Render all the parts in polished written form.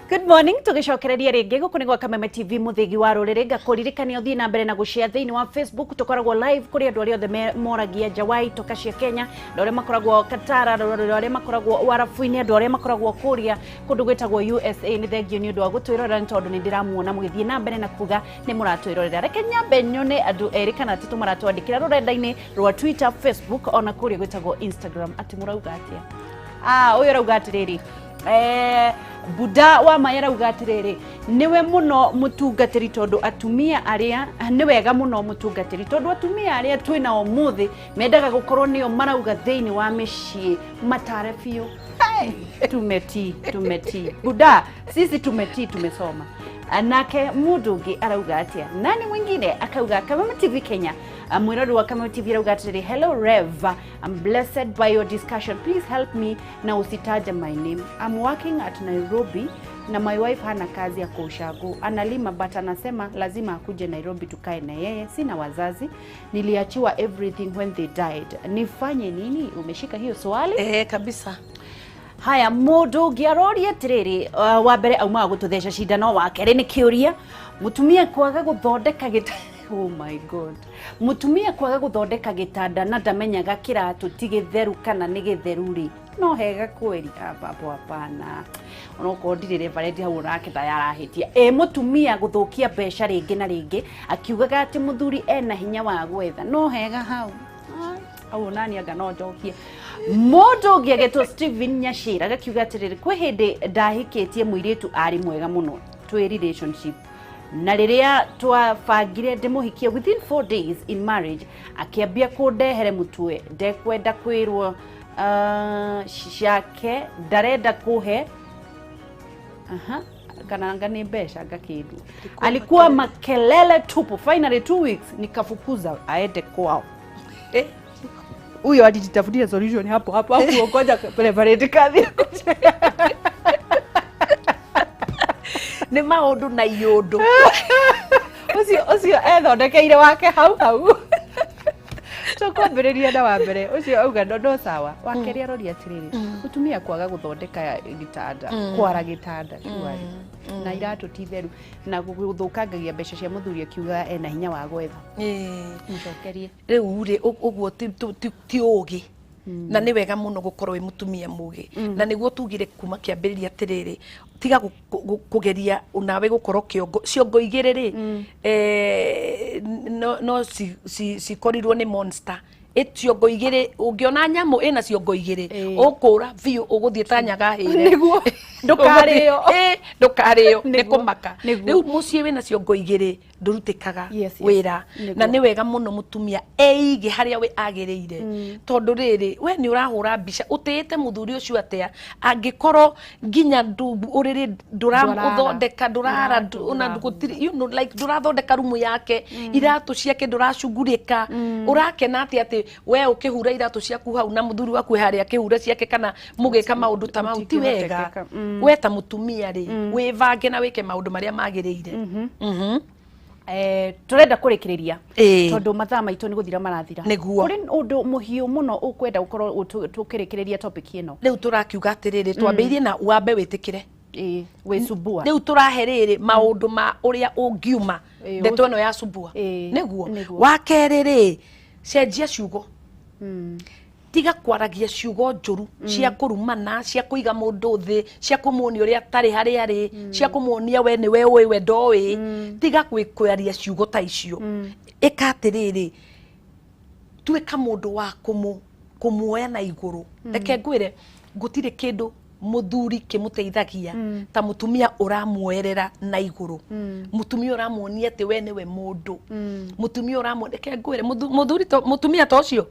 Good morning, tugicokereria ringi guku ni gwa Kameme TV, muthigi wa ruriri. Ngakuririkania uthie na mbere na gushare thiini wa Facebook. Tukoragwo live kuri andu aria othe moragia nja wa itoka cia Kenya, andu aria makoragwo Qatar, andu aria makoragwo Warabu-ini, andu aria makoragwo kuria kundu gwitagwo USA. Ni thengio ni undu wa gutwirorera, ni tondu ni ndiramuona mugithie na mbere na kuga ni muratwirorera. Reke nyambe nyone andu eri kana atatu maratwandikira rurenda-ini rwa Twitter, Facebook, ona kuria gwitagwo Instagram, ati murauga atia? Ah, uyu arauga atiriri, Buda wa Maya arauga atiriri, niwe muno mutungatiri tondu atumia aria, ni wega muno mutungatiri tondu atumia aria twina umuthi mendaga gukorwo nio marauga thiini wa miciĩ. Matare biũ. Tumetii, tumetii, Buda, sisi tumetii, tumesoma. Nake mundu ũngĩ arauga atia? Nani mwingine akauga? Kameme TV Kenya, mwirori wa Kameme TV arauga atĩrĩrĩ, "Hello Rev, I'm blessed by your discussion. Please help me na usitaje my name. I'm working at Nairobi na my wife hana kazi ya ushago, analima, but anasema lazima akuje Nairobi tukae na yeye. Sina wazazi, niliachiwa everything when they died. Nifanye nini?" Umeshika hiyo swali? Eh, kabisa. Haya, mundu ũngĩ aroria atĩrĩrĩ, wa mbere aumaga gũtũtheca cindano, wa kerĩ nĩ kĩũria, mũtumia kwaga gũthondeka gĩta, oh my God, mũtumia kwaga gũthondeka gĩtanda na ndamenyaga kĩratũ ti gĩtheru kana nĩ gĩtheru rĩ, no hega kweri? Hapo hapana, onokorwo ndirĩ reverend hau, onake ndayarahĩtia. Ĩ mũtumia gũthũkia mbeca rĩngĩ na rĩngĩ akiugaga atĩ mũthuri ena hinya wa gwetha, no hega hau? Hau onani anga no njokie. Mũndũ ũngĩ agetwo Steven Nyashira agakiuga atĩrĩrĩ, kwĩ hĩndĩ ndahikĩtie mũirĩtu arĩ mwega mũno twĩ relationship, na rĩrĩa twabangire ndĩmũhikie, within 4 days in marriage akĩambia kũndehere mũtwe, ndekwenda kwĩrwo ciake, ndarenda kũhe. Aha, kana anga nĩ mbeca anga kĩndũ, alikuwa makelele tupu. Finally 2 weeks nikafukuza aende kwao. Huyo alijitafutia solution hapo hapo hapo, ngoja Reverend Kathi. Nĩ maũndũ na iũndũ. Ũcio ethondekeire wake hau hau. Tũkwambĩrĩria na wa mbere ũcio auga no, no sawa. Wa kerĩ aroria atĩrĩrĩ, mũtumia kwaga gũthondeka gĩtanda, kwara gĩtanda surely, na iratũ ti theru, na gũthũkangagia mbeca cia mũthuri akiuga ena hinya wa gwetha. Mũcokerie. Rĩu rĩ, ũguo ti ũgĩ, na nĩ wega mũno gũkorwo wĩ mũtumia mũgĩ, na nĩguo tugire kuma kĩambĩrĩria atĩrĩrĩ, tiga kũgeria nawe gũkorwo kĩongo. Ciongo igĩrĩ rĩ, no cikorirwo nĩ monster. Ĩ ciongo igĩrĩ, ũngĩona nyamũ ĩna ciongo igĩrĩ, ũkũra biũ, ũgũthiĩ ta nyaga hĩre. Nĩguo ndũkarĩo. Ĩ, ndũkarĩo nĩ kũmaka. Rĩu mũciĩ wĩna ciongo igĩrĩ ndũrutĩkaga wĩra. Na nĩ wega mũno mũtumia eige harĩa we agĩrĩire, tondũ rĩrĩ, we nĩ ũrahũra mbica ũtĩĩte mũthuri ũcio atĩa angĩkorwo nginya ũrĩrĩ ndũrathondeka, ndũrara, ona gũtirĩ, like ndũrathondeka rumu yake, iratũ ciake ndũracugurĩka. Ũrakena atĩa atĩ we ũkĩhura iratũ ciaku hau na mũthuri waku e harĩa akĩhura ciake, kana mũgĩka maũndũ ta mau? Ti wega. Gũtingĩhotekeka. We ta mũtumia rĩ, wĩbange na wĩke maũndũ marĩa magĩrĩire. Turenda kũrĩkĩrĩria tondũ mathaa maitũ nĩ gũthira marathira. Nĩguo. Kũrĩ ũndũ mũhiũ mũno ũkwenda gũkorwo tũkĩrĩkĩrĩria topic ĩno? Rĩu tũrakiuga atĩrĩrĩ, twambĩrĩirie na wambe wĩtĩkĩre. Ĩĩ, wĩcubua. Rĩu tũrahe rĩrĩ maũndũ ma ũrĩa ũngiuma ndeto ĩno ya cubua. Nĩguo. Nĩguo. Wa kerĩ rĩ, cenjia ciugo. Tiga kwaragia ciugo njũru cia kũrumana, cia kũiga mũndũ thĩ, cia kũmuonia ũrĩa atarĩ harĩa arĩ, cia kũmuonia we nĩwe ũĩ, we ndoĩ. Tiga kwaria ciugo ta icio. Ĩka atĩrĩrĩ, tuĩka mũndũ wa kũmuoya na igũrũ. Reke ngwĩre, gũtirĩ kĩndũ mũthuri kĩmũteithagia ta mũtumia ũramuoerera na igũrũ, mũtumia ũramuonia atĩ we nĩwe mũndũ, mũtumia ũramuonia. Reke ngwĩre, mũthuri mũtumia ta ũcio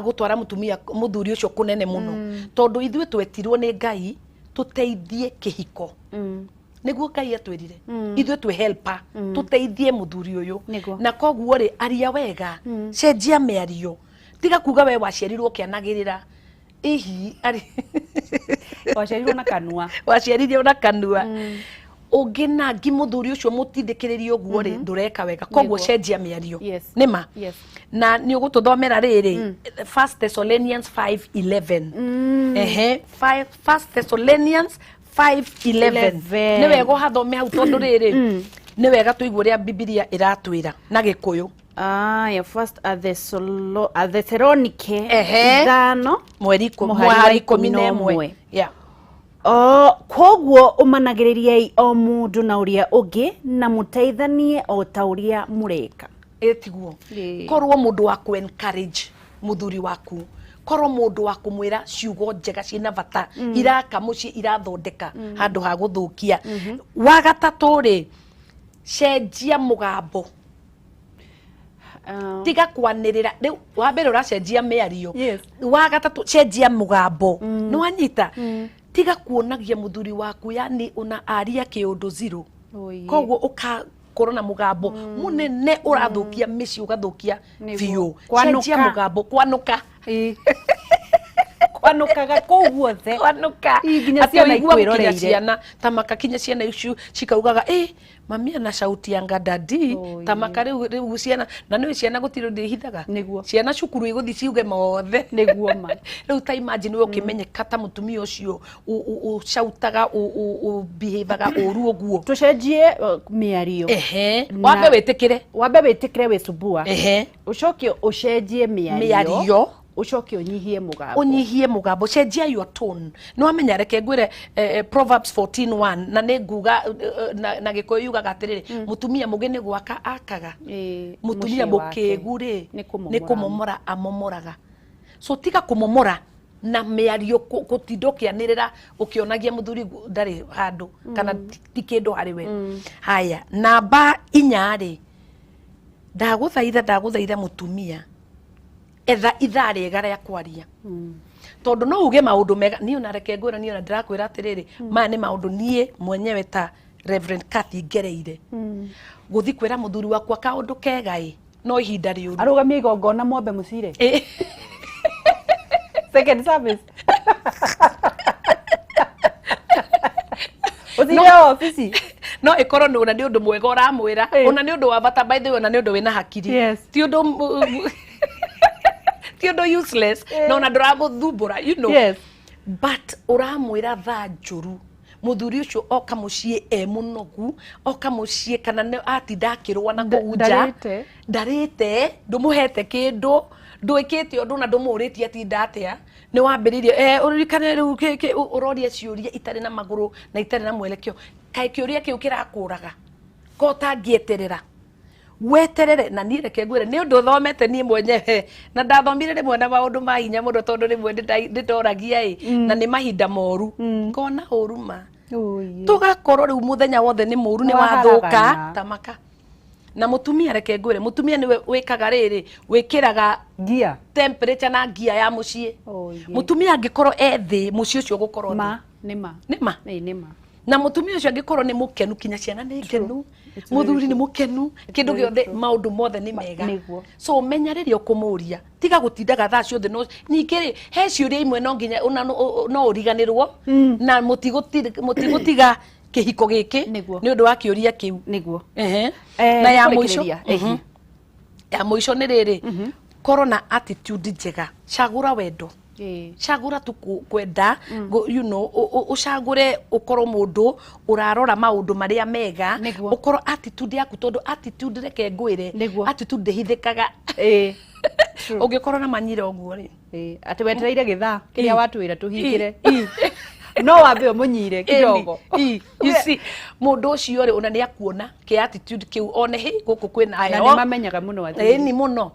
gũtwara mũtumia mũthuri ũcio kũnene mũno, tondũ ithuĩ twetirwo nĩ Ngai tũteithie kĩhiko. Nĩguo Ngai atwĩrire ithuĩ twĩ helper, tũteithie mũthuri ũyũ. Na koguo rĩ, aria wega, cenjia mĩario, tiga kuga we waciarirwo ũkĩanagĩrĩra ihi ari. Waciarirwo na kanua. Waciaririo na kanua. Ũngĩnangi mũthuri ũcio mũtindĩkĩrĩrie ũguo rĩ, ndũreka wega. Koguo cenjia mĩario. Nĩma. Na nĩ ũgũtũthomera rĩrĩ, First Thessalonians 5:11. Ehe, First Thessalonians 5:11. 11. Nĩ wega ũhathome hau, tondũ rĩrĩ nĩ wega tũigue ũrĩa Bibilia ĩratwĩra na Gĩkũyũ. Aya, First Athesalonike 5 mweri mũhari wa mweri 11. 11. Yeah. O koguo ũmanagĩrĩriai o mũndũ na ũrĩa ũngĩ na mũteithanie o ta ũrĩa mũreka. Ĩtiguo. Ĩĩ. Korwo mũndũ wa ku encourage mũthuri waku, korwo mũndũ wa kũmwĩra ciugo njega ciĩna bata, iraka mũciĩ, irathondeka handũ ha gũthũkia. Wa gatatũ rĩ, cenjia mũgambo. Tiga kwanĩrĩra. Rĩu wa mbere ũracenjia mĩario. Wa gatatũ, cenjia mũgambo. Nĩ wanyita? Tiga kuonagia mũthuri waku, yani ona aria kĩũndũ zero. Oye. Koguo ũkakorwo na mũgambo mũnene, ũrathũkia mĩciĩ, ũgathũkia Nĩguo. biũ. Kwanũka. Cenjia mũgambo, kwanũka. Ĩĩ. Kwanũkaga kũu guothe. Kwanũka. Ĩ, nginya Atĩ ciana ũigua nginya ikwĩroreire. ciana tamaka, kinya ciana icio cikaugaga, ĩ mami ana sauti yanga dadi. Oye. Tamaka rĩu, rĩu ciana na nĩũĩ ciana gũtirĩ ũndũ ihithaga. Nĩguo. Ciana cukuru igũthiĩ ciuge mothe. Nĩguo ma. Rĩu ta imagine we ũkĩmenyeka ta mũtumia ũcio ũcautaga, ũbehavaga ũru ũguo. Tũcenjie mĩario. Ehe, wambe wĩtĩkĩre. Wambe wĩtĩkĩre wĩcubua. Ũcoke ũcenjie mĩario. Mĩario. Ũcoke ũnyihie mũgambo. Ũnyihie mũgambo, cenjia your tone. Nĩ wamenya, reke ngwĩre, Proverbs 14:1, na nĩ nguga na Gĩkũyũ yugaga atĩrĩrĩ, mũtumia mũgĩ nĩ gwaka akaga, Ĩĩ, mũtumia mũciĩ wake. mũkĩgu rĩ, Nĩ kũmomora. Nĩ kũmomora amomoraga. So tiga kũmomora na mĩario, gũtinda ũkĩanĩrĩra ũkĩonagia mũthuri ndarĩ handũ kana ti kĩndũ harĩ we. Haya, namba 4 rĩ, ndagũthaitha, ndagũthaitha mũtumia, etha ithaa rĩega rĩa kwaria, tondũ no uge maũndũ mega. Niĩ ona reke ngwĩra, niĩ ona ndĩrakwĩra atĩrĩrĩ, maya nĩ maũndũ niĩ mwenyewe ta Reverend Cathy ngereire. Gũthi kwĩra mũthuri wakwa kaũndũ kega ĩ, no ihinda rĩũru. Arũgamie igongona mwambe mũcire. Ĩ. Second service. Ũthire obici. No ĩkorwo nĩ ona nĩ ũndũ mwega ũramwĩra, ona nĩ ũndũ wa bata, by the way, ona nĩ ũndũ wĩna hakiri. Ti ũndũ useless, na ona ndũramũthumbũra. But ũramwĩra thaa njũru, mũthuri ũcio oka mũciĩ e mũnogu, oka mũciĩ kana nĩ atinda akĩrũa na kũu nja. Ndarĩte. Ndarĩte, ndũmũhete kĩndũ, ndwĩkĩte ũndũ na ndũmũrĩtie atinda atĩa. Nĩ wambĩrĩirie, ũririkane rĩu ũroria ciũria itarĩ na magũrũ na itarĩ na mwelekeo. Kaĩ kĩũria kĩu kĩrakũraga ko ũtangĩeterera weterere? Na niĩ reke ngwĩre, nĩ ũndũ thomete niĩ mwenyewe, na ndathomire rĩmwe na maũndũ ma hinya mũno, tondũ rĩmwe nĩndoragia ĩ, na nĩ mahinda moru, ngona ũru ma tũgakorwo rĩu mũthenya wothe nĩ mũru, nĩ wathũka. Waharagana. Tamaka na mũtumia, reke ngwĩre, mũtumia nĩwe wĩkaga rĩrĩ, wĩkĩraga Ngia. temperature na ngia ya mũciĩ. Oye. Mũtumia angĩkorwo e thĩ, mũciĩ ũcio ũgũkorwo thĩ. Ma nĩ ma. Nĩ ma. Ĩ, nĩ ma. Na mũtumia ũcio angĩkorwo nĩ mũkenu, kinya ciana nĩ ngenu, It's very mũthuri nĩ true. mũkenu, kĩndũ Very gĩothe, true. maũndũ mothe nĩ mega. Nĩguo. So menya rĩrĩa ũkũmũria, tiga gũtindaga thaa ciothe. No ningĩ rĩ, he ciũria imwe no nginya ona no ũriganĩrwo na mũtigũtiga kĩhiko gĩkĩ Nĩguo. nĩ ũndũ wa kĩũria kĩu. Nĩguo. Ehe. Na ya mũico, Tũkũrĩkĩrĩria, ehe. Ya mũico nĩ rĩrĩ, korwo na attitude njega, cagũra wendo. Cagũra tu kwenda ũcagũre ũkorwo mũndũ ũrarora maũndũ marĩa mega. Ũkorwo attitude yaku, tondũ attitude, reke ngwĩre, attitude ndĩhithĩkaga. True. Ũngĩkorwo na manyira ũguo rĩ, Ĩĩ, atĩ wetereire gĩthaa kĩrĩa watwĩra tũhingĩre, Ĩ. no wambe ũmũnyire kidogo. Ĩ, you see, mũndũ ũcio rĩ, ona nĩ akuona kĩ attitude kĩu, one hĩ gũkũ kwĩna Na heho. nĩ mamenyaga mũno athuri. Ĩni mũno,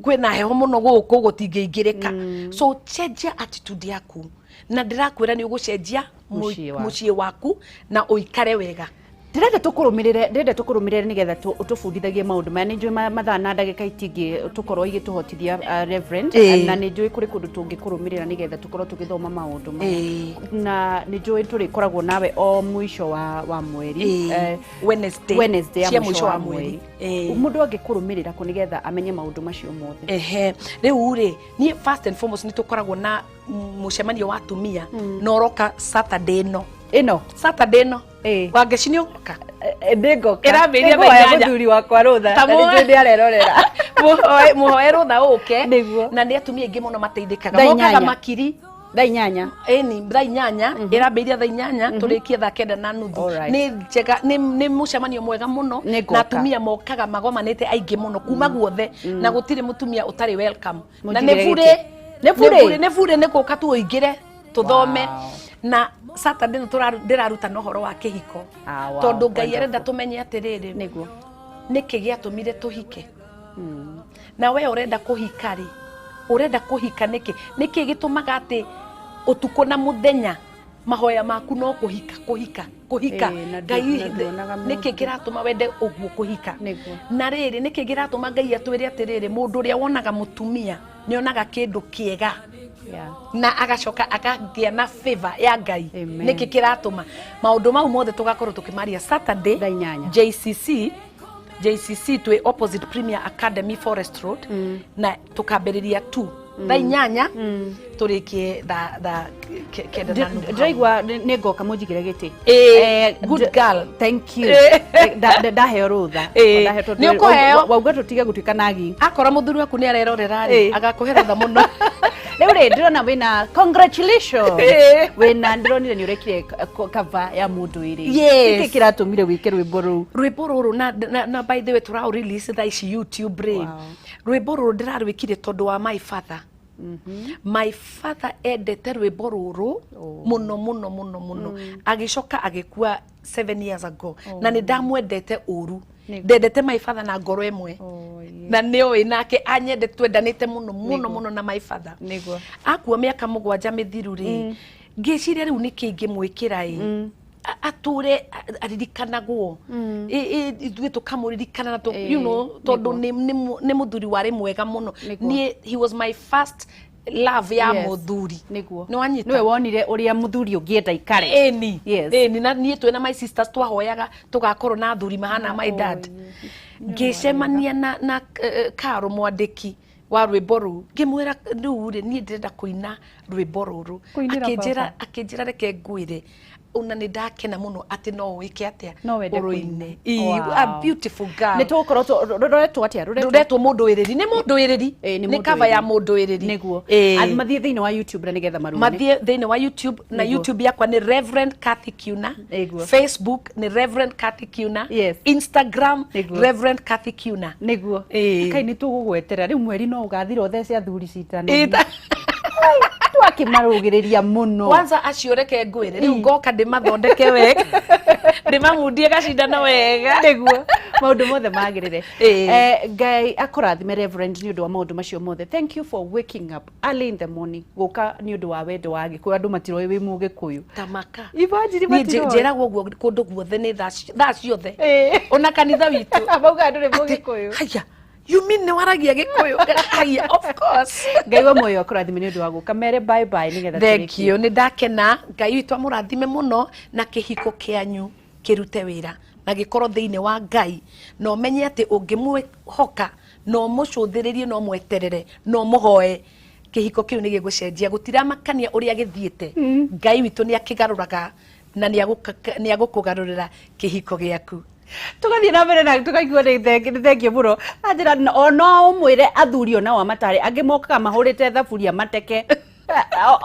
kwĩna heho mũno gũkũ, gũtingĩingĩrĩka. So cenjia attitude yaku, na ndĩrakwĩra nĩ ũgũcenjia Mũciĩ waku. Mũciĩ waku na ũikare wega. Ndĩrenda tũkũrũmĩrĩre nĩgetha tũbundithagie maũndũ maya. Nĩ njũĩ mathaa na ndagĩka itingĩ tũkorwo igĩtũhotithia, Reverend. Na nĩ njũĩ kũrĩ kũndũ tũngĩkũrũmĩrĩra nĩgetha tũkorwo tũgĩthoma maũndũ maya. Na nĩ njũĩ tũrĩkoragwo nawe o mũico wa mweri. Wednesday. Wednesday ya Cia mũico wa mweri. Mũndũ angĩkũrũmĩrĩra kũ nĩgetha amenye maũndũ macio mothe? Ehe, rĩu rĩ, niĩ first and foremost nĩ tũkoragwo na mũcemanio wa atumia, na ũroka Saturday ĩno. Ĩno. Saturday ĩno. Wangeci, nĩ ũgoka? Nĩngoka. Ĩrambĩrĩria thaa Nĩngoya 8. Mũthuri wakwa rũtha. Ta Na nĩnjũĩ nĩ arerorera. Mũhoe rũtha ũke. Nĩguo. Na nĩ atumia aingĩ mũno mateithĩkaga. Thaa Mokaga 8. makiri. Thaa 8. Ĩni, thaa 8, ĩrambĩrĩria thaa 8, tũrĩkie thaa 9:30. Alright. Nĩ njega, nĩ mũcemanio mwega mũno. Nĩ ngoka. Na atumia mokaga magomanĩte aingĩ mũno kuma guothe, na gũtirĩ mũtumia ũtarĩ welcome, na nĩ Mũnjigĩre burĩ. gĩtĩ. Nĩ burĩ? Nĩ burĩ, nĩ gũka tu ũingĩre tũthome. Wow. Na Saturday nĩ ndĩrarutana ũhoro wa kĩhiko, Ah, wow, tondũ Ngai wonderful. arenda tũmenye atĩrĩrĩ, nĩkĩ gĩatũmire tũhike, na we ũrenda kũhika rĩ, ũrenda kũhika nĩkĩ? Nĩkĩ gĩtũmaga atĩ ũtukũ na mũthenya mahoya maku no kũhika, kũhika, kũhika? Ĩĩ, na Ngai, na nduonaga mũndũ. nĩkĩ kĩratũma wende ũguo kũhika? Na rĩrĩ, nĩkĩ kĩratũma Ngai atwĩre atĩrĩrĩ, mũndũ ũrĩa wonaga mũtumia nĩ onaga kĩndũ kĩega na agacoka akagĩa na favor ya Ngai? Amen. Nĩkĩ kĩratũma maũndũ mau mothe tũgakorwo tũkĩmaria Saturday? Thaa 8. JCC, JCC twĩ opposite Premier Academy, Forest Road, na tũkambĩrĩria tu thaa 8, tũrĩkie thaa 9:30. Ndĩraigua nĩ ngoka, mũnjigĩre gĩtĩ. Ĩĩ, good girl. Thank you. Ĩĩ. Ndaheo rũtha. Ĩĩ. Ndaheo tondũ Nĩ ũkũheo. Wauga tũtige gũtuĩka nagi. Akorwo mũthuri waku nĩ arerorera rĩ, agakũhe rũtha mũno. Rĩu rĩ, ndĩrona wĩna, congratulations, Ĩĩ. wĩna, ndĩronire nĩ ũrekire cover ya mũndũ ĩrĩ. Yes. Nĩkĩ kĩratũmire wĩke rwĩmbo rũu? Rwĩmbo rũrũ na by the way tũraũ release thaa ici YouTube rĩ. Rwĩmbo rũrũ ndĩrarwĩkire tondũ wa my father. My father endete rwĩmbo rũrũ mũno mũno mũno mũno, agĩcoka agĩkua 7 years ago, na nĩ ndamwendete ũru. Ndendete my father na ngoro ĩmwe, na nĩ oĩ nake anyende, twendanĩte mũno mũno mũno na my father. Akua mĩaka 7 mĩthiru rĩ, ngĩciria rĩu nĩkĩ ingĩmwĩkĩra ĩ atũre aririkanagwo. Ithuĩ tũkamũririkana na tondũ nĩ mũthuri warĩ mwega mũno. Niĩ he was my first love ya mũthuri. Nĩ wanyita? Nĩwe wonire ũrĩa mũthuri ũngĩenda ikare. Ĩni. Ĩni, na niĩ twĩna my sisters twahoyaga tũgakorwo na athuri mahana my dad. Ngĩcemania na Karo, mwandĩki wa rwĩmbo rũu, ngĩmwĩra rĩu rĩ, niĩ ndĩrenda kũina rwĩmbo rũrũ. Kũinĩra Akĩnjĩra, baba. akĩnjĩra, reke ngwĩre, ona nĩ ndakena mũno atĩ no wĩke atĩa. No wende ũrũine. kũina. Ĩ, a beautiful girl. Nĩ tũgũkorwo rũretwo atĩa? Rũretwo? Rũretwo mũndũ wĩrĩri, nĩ mũndũ wĩrĩri. Ĩ, nĩ Nĩ cover ya Mũndũ. Mũndũ wĩrĩri. Ĩ. Mathiĩ thĩinĩ wa YouTube na nĩgetha maruone. Mathiĩ thĩinĩ wa YouTube na YouTube yakwa nĩ Reverend Kathy Kiuna. Facebook nĩ Reverend Kathy Kiuna. Instagram, Reverend Kathy Kiuna. Ĩĩ. Kai, nĩ tũgũgwetera rĩu, mweri no ũgathira ũthece athuri citano. Ĩ, Twakĩmarũgĩrĩria mũno. Kwanza acio reke ngwĩre, rĩu ngoka ndĩmathondeke wega, ndĩmamundie gacindano wega. Nĩguo maũndũ mothe magĩrĩre. Ĩĩ. Ngai akũrathime, Reverend, nĩ ũndũ wa maũndũ macio mothe. Thank you for waking up early in the morning gũka nĩ ũndũ wa wendo wa Gĩkũyũ. Andũ matiroĩ wĩ Mũgĩkũyũ. Tamaka. Imagine, Niĩ matiroĩ. njĩragwo ũguo kũndũ guothe, nĩ thaa ciothe, Ĩĩ. ona kanitha witũ. Maugaga ndũrĩ Mũgĩkũyũ. Haya, you mean nĩ waragia Gĩkũyũ? Haya, of course. Ngai wa muoyo akũrathime nĩ ũndũ wa gũka. Mere bye bye nĩgetha Thank tũrĩkie. you, nĩ ndakena. Ngai witũ amũrathime mũno, na kĩhiko kĩanyu kĩrute wĩra na gĩkorwo thĩinĩ wa Ngai, na ũmenye atĩ ũngĩmwĩhoka na ũmũcũthĩrĩrie na ũmweterere na ũmũhoe, kĩhiko kĩu nĩ gĩgũcenjia. Gũtiramakania ũrĩa gĩthiĩte, Ngai witũ nĩ akĩgarũraga na nĩ agũkũgarũrĩra kĩhiko gĩaku. Tũgathiĩ na mbere na tũkaigua nĩ thengio mũno. Anjĩra o no ũmwĩre athuri onao amatarĩ angĩ mokaga mahũrĩte thaburia mateke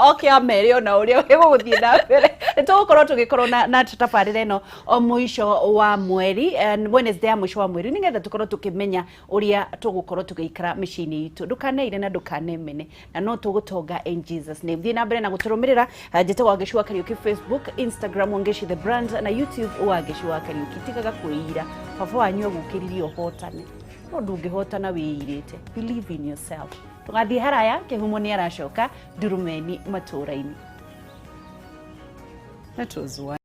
oke amere ona ũrĩa gũgũthiĩ na mbere. Nĩ tũgũkorwo tũgĩkorwo na tabarĩra ĩno o mũico wa mweri, Wednesday ya mũico wa mweri, nĩgetha tũkorwo tũkĩmenya ũrĩa tũgũkorwo tũgĩikara mĩciĩ-inĩ itũ. Ndũkaneire na ndũkanemene, na no tũgũtonga in Jesus name. Thiĩ na mbere na gũtũrũmĩrĩra. Njĩtagwo Wangeci wa Kariũki, Facebook, Instagram Wangeci the brand, na YouTube Wangeci wa Kariũki. Tigaga kwĩira, baba wanyu agũkĩririe ũhotane, no ndũngĩhotana wĩirĩte. Believe in yourself. Tũgathiĩ haraya, kĩhumo nĩ aracoka ndurumeni matũũra-inĩ. That was one.